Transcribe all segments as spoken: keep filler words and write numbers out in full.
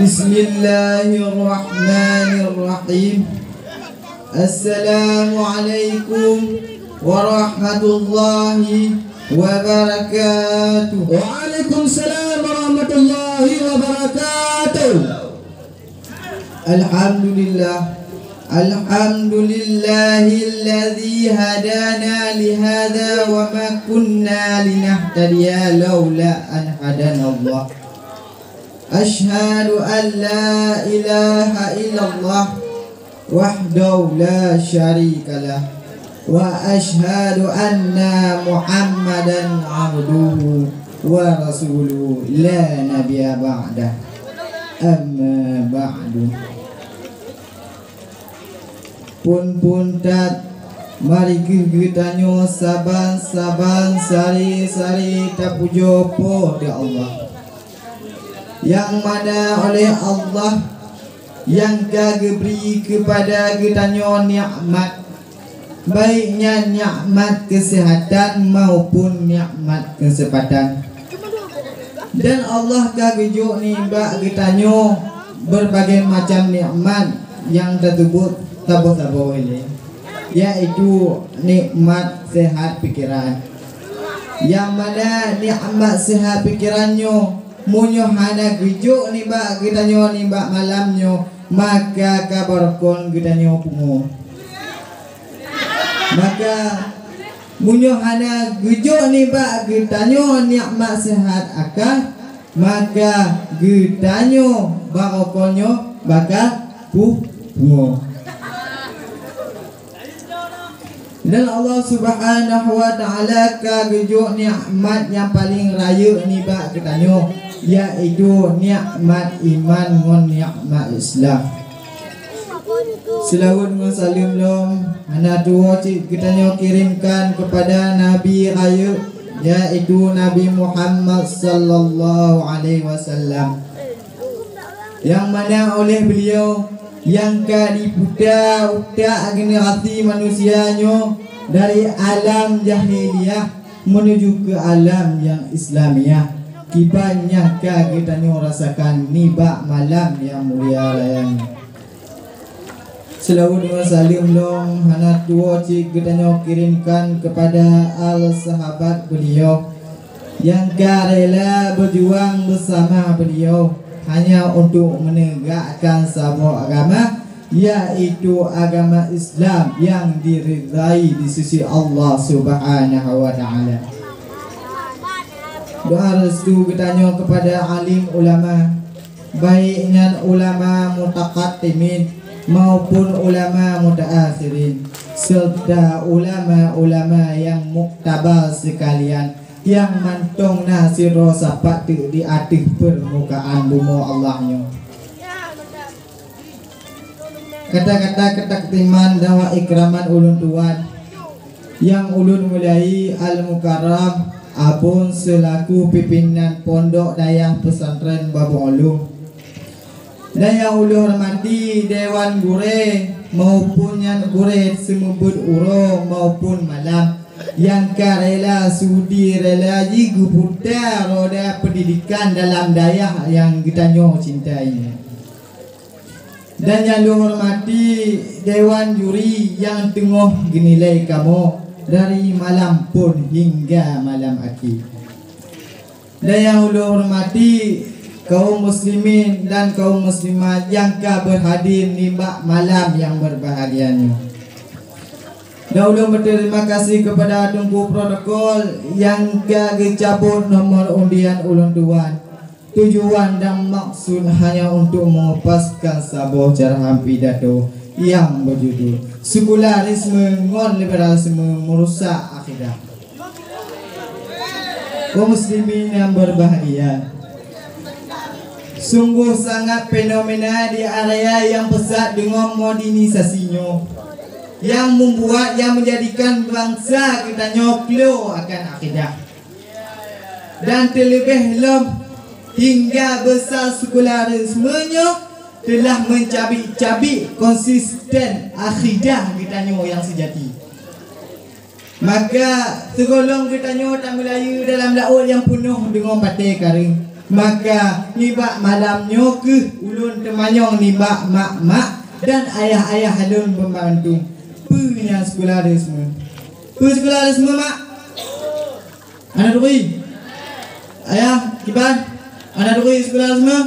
Bismillahirrahmanirrahim. Assalamualaikum warahmatullahi wabarakatuh. Waalaikumsalam warahmatullahi wabarakatuh. Alhamdulillah. Alhamdulillahilladzi hadana lihadza wa ma kunna linahtadiya laula an hadanallah. Asyhadu an la ilaha illallah wahdahu la syarikalah, wa asyhadu anna Muhammadan abduhu wa rasuluhu la nabiyya ba'dah. Amma ba'du. Phon-phon that, mari kheueh geutanyoe saban-saban sari-sari tapujoe Po teu Allah, nyang mana oleh Allah nyang ka geubri keupada geutanyoe nikmat, baik nyan nikmat keuseuhatan maupun nikmat keuseumpatan. Dan Allah ka geujok nibak geutanyoe beurbagai macam nikmat nyang tateubiet saboh-saboh ilée, yaitu nikmat seuhat pikeran. Nyang mana nikmat seuhat pikeran nyoe, meunyoe hana geujok nibak geutanyoe nibak malam nyoe, maka ka barokon geutanyoe pungo. Maka, meunyoe hana geujok nibak geutanyoe nikmat seuhat aka, maka geutanyoe barokon nyoe baka pu-, pungo. Dan Allah Subhanahu wa Ta'ala ka geujok nikmat nyang paleng rayeuk nibak geutanyoe, yaitu nikmat iman ngon nikmat Islam. Seulaweuet ngon saleuem lom hana tuwoe cit geutanyoe kirémkan keupada Nabi rayeuk, yaitu Nabi Muhammad sallallahu alaihi wasallam, nyang mana oleh beuliau nyang ka jiputa utak generasi manusia nyoe dari alam jahiliyah menuju keu alam nyang Islamiah, kiban nyang ka geutanyoe rasakan nibak malam nyang mulia raya nyoe. Seulaweuet ngon saleuem lom hana tuwoe cit geutanyoe kirémkan keupada al sahabat beuliau nyang ka rela beujuang beusama beuliau hanya untuk meunegakkan saboh agama, yaitu agama Islam nyang diridai di sisi Allah Subhanahu wa Ta'ala. Doa restu geutanyoe keupada alim ulama, baik nyan ulama mutakaddimin maupun ulama mutaakhirin, serta ulama-ulama nyang muktabar seukalian, nyang mantong na sidroe sapat teuk di ateueh peurmukaan bumoe Allah nyoe. Kata-kata keutakhtiman dan wa ikraman ulôn tuan, nyang ulôn mulai Al-Mukarram Abon seulaku pimpinan Pondok Dayah Pesantren Babong Ulum. Dan nyang ulôn hormati Dewan Gurée maupun nyan gurée seumeubeuet uroe maupun malam, nyang ka rela sudi rela jih geuputa roda peundidikan dalam dayah nyang geutanyoe cintai nyoe. Dan nyang lôn hormati dewan juri nyang teungoh geunilai kamoe dari malam phon hingga malam akhé. Dan nyang ulôn hormati kaum muslimin dan kaum muslimat nyang ka beuhadé nibak malam nyang beubahgia nyoe. Dan ulôn beuterima kasih keupada Teungku Protokol nyang ka geucabot nomor undian ulôn tuan. Tujuan dan maksud hanya untuk mengupayakan saboh carahan pidato nyang beujudul Sekularisme ngon Liberalisme Meurusak Akidah. Kaum muslimin nyang beubahgia, sunggoh sangat fenomena di area nyang peusat deungon modernisasi nyoe, nyang meubuet nyang meujadikan bansa geutanyoe klo akan akidah. Dan teuleubeh lom, hingga beusa sekularisme nyoe teulah meucabik-cabik konsisten akidah geutanyoe nyang seujati. Maka, sigohlom geutanyoe tameulayeue dalam laôt nyang peunoh deungon batée kareueng, Maka nibak malam nyoe kheueh ulôn teumanyong nibak mak-mak dan ayah-ayah lôn banmandum. Peue nyan sekularisme? Peue sekularisme, mak? Hana turi? Ayah, kiban? Hana turi sekularisme?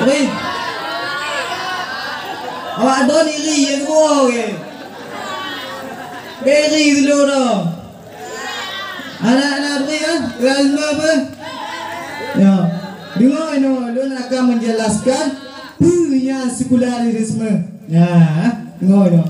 Turi? Awak droe iri ya keudroe ke? Beri dulu dong. Anak-anak beri kan? Kelas lima apa? Ya. Dengar inoe, lôn akan menjelaskan peue nyan sekularisme. Ya, dengar inoe.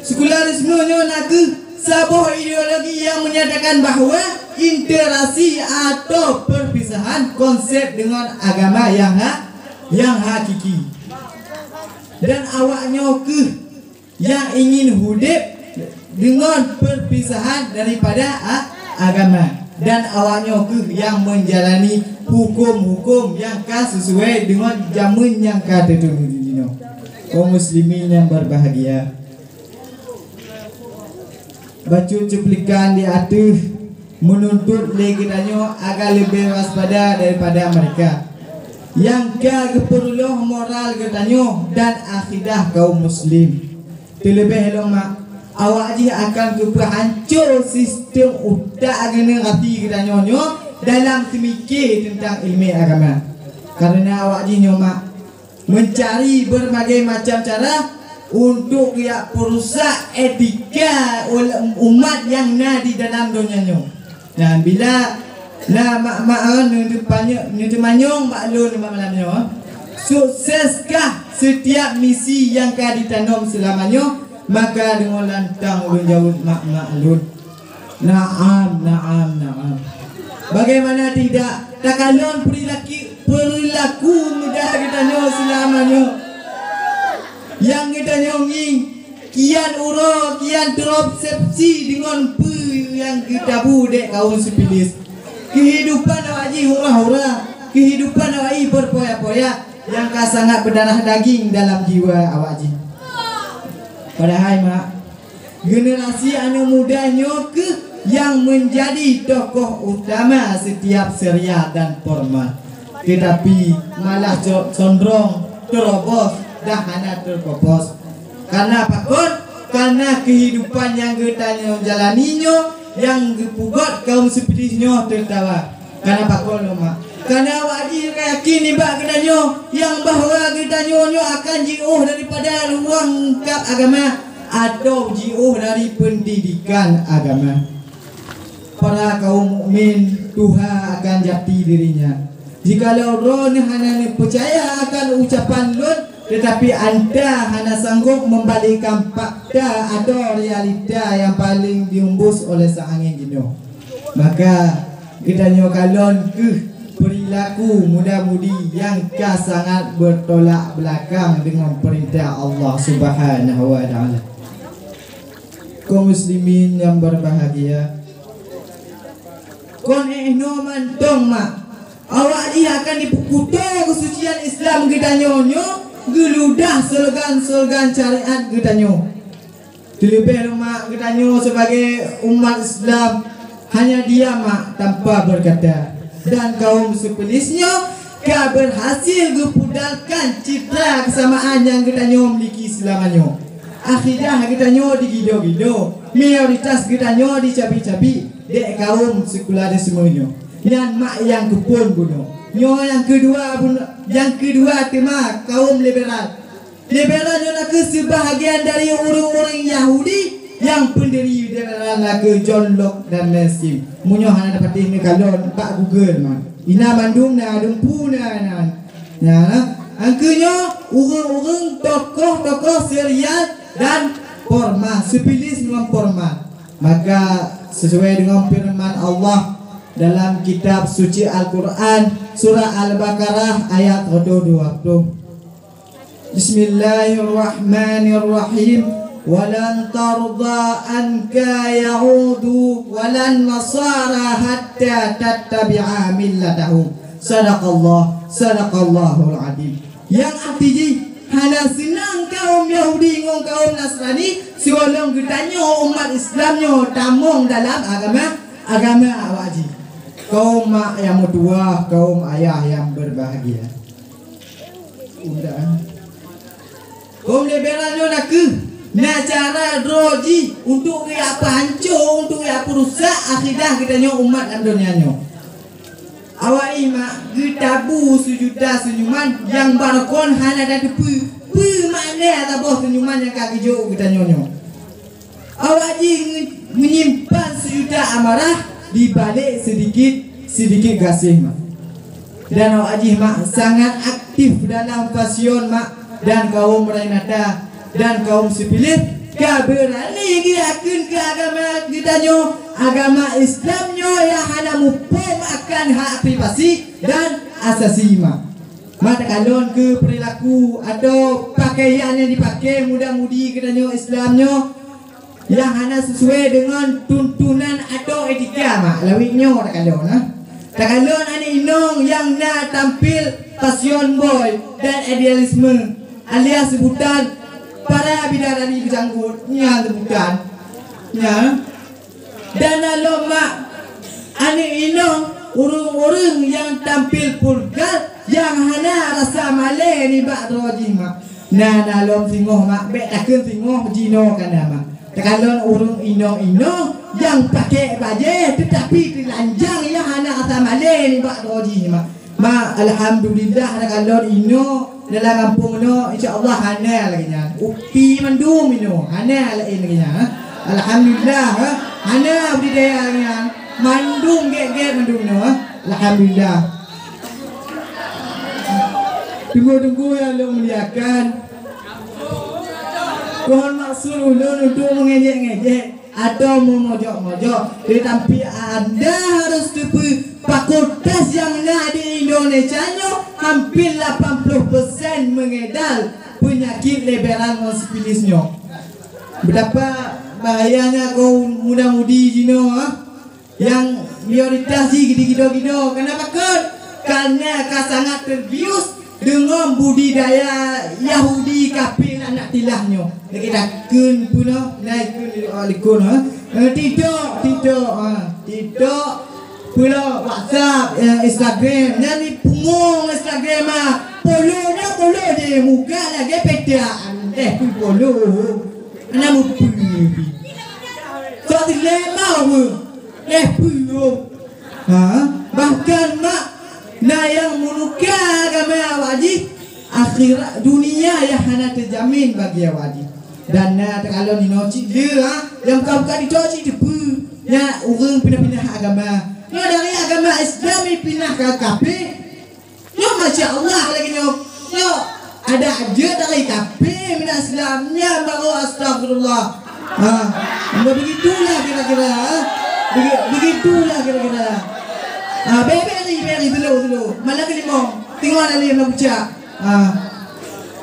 Sekularisme nyoe nakeuh saboh ideologi yang menyatakan bahwa interaksi atau perpisahan konsep dengan agama yang ha-, yang hakiki. Dan awak nyoe kheueh yang ingin udép deungon perpisahan daripada a-, agama, dan awaknyoe kheueh nyang menjalani huköm-huköm nyang ka sesuai deungon jameun nyang ka teutuléh jinoe. Kaum muslimin nyang berbahagia, bacut cuplikan di ateueh meununtot lé geutanyoe agar leubeh waspada daripada mereka nyang ka geupeureuloh moral geutanyoe dan akidah kaum muslim. Teuleubeh lom mak, awak jih akan geupeuhanco sistem utak generasi geutanyoe nyoe dalam seumiké teuntang ileumèe agama. Kareuna awak jih nyoe mak, meucari beurbagai macam cara untuk geujak peurusak etika ul-, umat nyang na di dalam donya nyoe. Dan bila na mak-mak, eh, neuteupanyong, neuteumanyong bak lôn bak malam nyoe, sukseskah setiap misi nyang ka jitanom seulama nyoe? Maka deungon lantang ulôn jaweueb mak-mak lôn, "Na'am, na'am, na'am." Bagaimana tidak, takalon peurilaku, peurilaku muda geutanyoe seulama nyoe. Nyang geutanyoe ngieng kian uroe, kian teurobsesi deungon peue nyang geutabu dek kaum sipilis. Keuhidupan awak jih hura-hura, keuhidupan awak jih beurpoya-poya, nyang ka sangat beudarah daging dalam jiwa awak jih. Padahai mak, generasi aneuk muda nyoe kheueh nyang meunjadi tokoh utama setiap seuriah dan format. Teutapi malah co-, condrong teurobos dan hana teupopos. Kareuna pakon? Kareuna keuhidupan nyang geutanyoe jalani nyoe nyang geupeugot kaum sipilis nyoe teukawa. Kareuna pakon lom mak? Kareuna awak jih ka yakin nibak geutanyoe nyang bahwa geutanyoe nyoe akan jiôh daripada ruang lingkab agama atau jiôh dari peundidikan agama. Para kaum mukmin, tuha akan jati diri nyan. Jikalau droeneuh hana neupeucaya akan ucapan lôn, teutapi anda hana sanggob membalikkan fakta atau realita nyang paleng diumbus oleh seuangén jinoe, maka geutanyoe kalon kheueh peurilaku muda-mudi nyang ka sangat beutolak beulakang deungon peurintah Allah Subhanahu wa Taala. Kaum muslimin nyang berbahagia, kon éh noe mantong mak, awak jih akan jipeukuto keusucian Islam geutanyoe nyoe geuludah slogan-slogan syariat geutanyoe. Teuleubeh lom mak, geutanyoe sibagai umat Islam hanya diam mak tanpa beukata, dan kaum sipilis nyoe ka beurhasil geupudalkan citra keusamaan nyang geutanyoe miliki seulama nyoe. Akidah geutanyoe digido-gido, mayoritas geutanyoe dicabi-cabi dek kaum sekularisme nyoe. Nyan mak nyang keuphon bunoe. Nyoe nyang keudua bunoe, nyang keudua teuma kaum liberal. Liberal nyoe nakeuh seubahagian dari ureuëng-ureuëng Yahudi nyang peundiri liberal nakeuh John Locke dan Maxim. Meunyoe hana tapatéh neukalon bak Google mah. Inan mandum na, dumpu na, na. Nyan, angkeunyoe ureuëng-ureuëng tokoh-tokoh seuriah dan format, sipilis ngon format. Maka sesuai dengan firman Allah dalam kitab suci Al-Quran, surah Al-Baqarah ayat seratus dua puluh. Bismillahirrahmanirrahim. Walan tarda anka yahudu walan nasara hatta tattabi'a millatahum. Sadaqallah, sadaqallahul azim. Nyang arti jih, hana seunang kaum Yahudi ngon kaum Nasrani sigohlom geutanyoe umat Islam nyoe tamong dalam agama, agama awak jih. Kaum mak yang meutuwah, kaum ayah yang berbahagia. Udah. Kaum liberal nyoe nakeuh na cara droe jih untuk geupeuhanco, untuk geupeurusak akidah geutanyoe umat lam donya nyoe. Awak nyan mak geutabu seujuta seunyuman nyang barokon hana tateupeue peue makna saboh seunyuman nyang ka geujok geutanyoe nyoe. Awak jih menyimpan seujuta amarah di balek seudikit-seudikit gaséh mak. Dan awak jih mak sangat aktif dalam pasion mak dan kaum Rainata dan kaum Sipilis ka beurani geuakheun keu agama geutanyoe, agama Islam nyoe nyang hana muphom akan hak privasi dan asasi mak. Mak takalon keu perilaku atau pakaian nyang dipakai muda-mudi geutanyoe Islam nyoe nyang hana sesuai deungon tuntunan atau etika mak. Lawét nyoe takalon, ha. Takalon aneuk inong nyang na tampil fashion boy dan idealisme alias sebutan para bidadari beujanggut. Nyan sebutan. Nyan. Dan na lom mak aneuk inong ureuëng-ureuëng nyang tampil vulgar nyang hana rasa malée nibak droe jih mak. Na, na lom singoh mak, bék takheun singoh jinoe ka na mak. Takalon ureuëng inong-inong nyang pakai bajée teutapi teulanjang nyang hana rasa malée nibak droe jih mak. Mak, alhamdulillah, takalon inoe dalam gampông nyoe, insya Allah hana lagée nyan. Upi mandum inoe, hana laén lagée nyan. Alhamdulillah, ha. Hana budidaya lagée nyan. Mandum gét-gét mandum inoe, ha. Alhamdulillah. Teungku-teungku nyang lôn muliakan, kon maksud ulôn untuk meungejek-ngejek atau meumojok-mojok, teutapi anda harus teupeu fakultas nyang na di Indonesia nyoe hampir lapan puluh persen mengedar penyakit liberal ngon sipilis nyoe. Betapa bahayanya kaum muda-mudi jinoe, ah. Nyang mayoritas jih gidoe-gidoe. Kenapa kon? Karena ka sangat terbius deungon budidaya Yahudi kafé laknatillah nyoe. Lagée takheun peunoh, na ikheun di doa likot, ha? Eh, TikTok, TikTok, ha. TikTok, pula WhatsApp, eh, Instagram. Nyan ni pungo Instagram, ha. Polo na polo di muka lagée petak. Eh, pun polo. Ana mupeue. Sok dilema weueh. Eh, peue. Ha? Bahkan mak na nyang meunuka agama awak jih, akhirat dunia nyang hana teujamin bagi awak jih. Dan na takalon inoe cit le, ha? Nyang buka-buka TikTok cit teupeu. Nyan ureuëng pinah-pinah agama. Nyoe dari agama Islam pinah ka kafé. Nyoe masya Allah lagée nyoe. Nyoe ada aja dari kafé meunan Islam nyan baru astagfirullah. Ha, begitulah kira-kira. Begi-, begitulah kira-kira. Ha, beri, beri dulu, dulu. Malam kelima. Tengok ada yang nak ucap. Ha.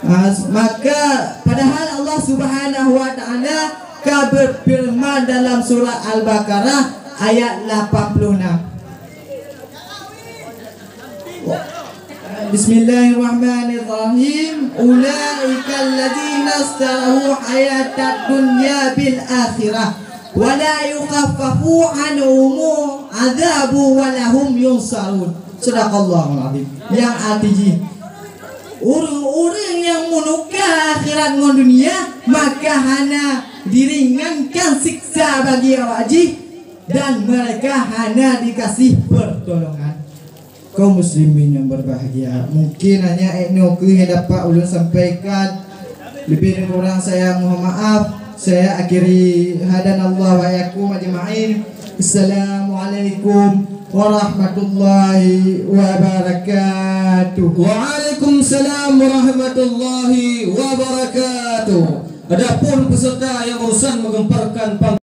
Ha, maka padahal Allah Subhanahu wa taala ka berfirman dalam surah Al-Baqarah ayat lapan puluh enam. Bismillahirrahmanirrahim. Ulaikal ladzina ishtaraw hayatad dunya bil akhirah wa la yukhaffafu anhum adzabu wa lahum yunsarun. Sadaqallahul azim. Nyang arti jih, ureuëng-ureuëng nyang meunuka akhirat ngon dunia, maka hana diringankan siksa bagi awak jih dan mereka hana dikasih pertolongan. Kaum muslimin yang berbahagia, mungkin hanya inoe kheueh yang dapat ulun sampaikan. Lebih dan kurang saya mohon maaf. Saya akhiri, hadanallahu wa iyyakum ajma'in. Assalamualaikum warahmatullahi wabarakatuh. Waalaikumsalam warahmatullahi wabarakatuh. Adapun peserta yang barusan menggemparkan pang-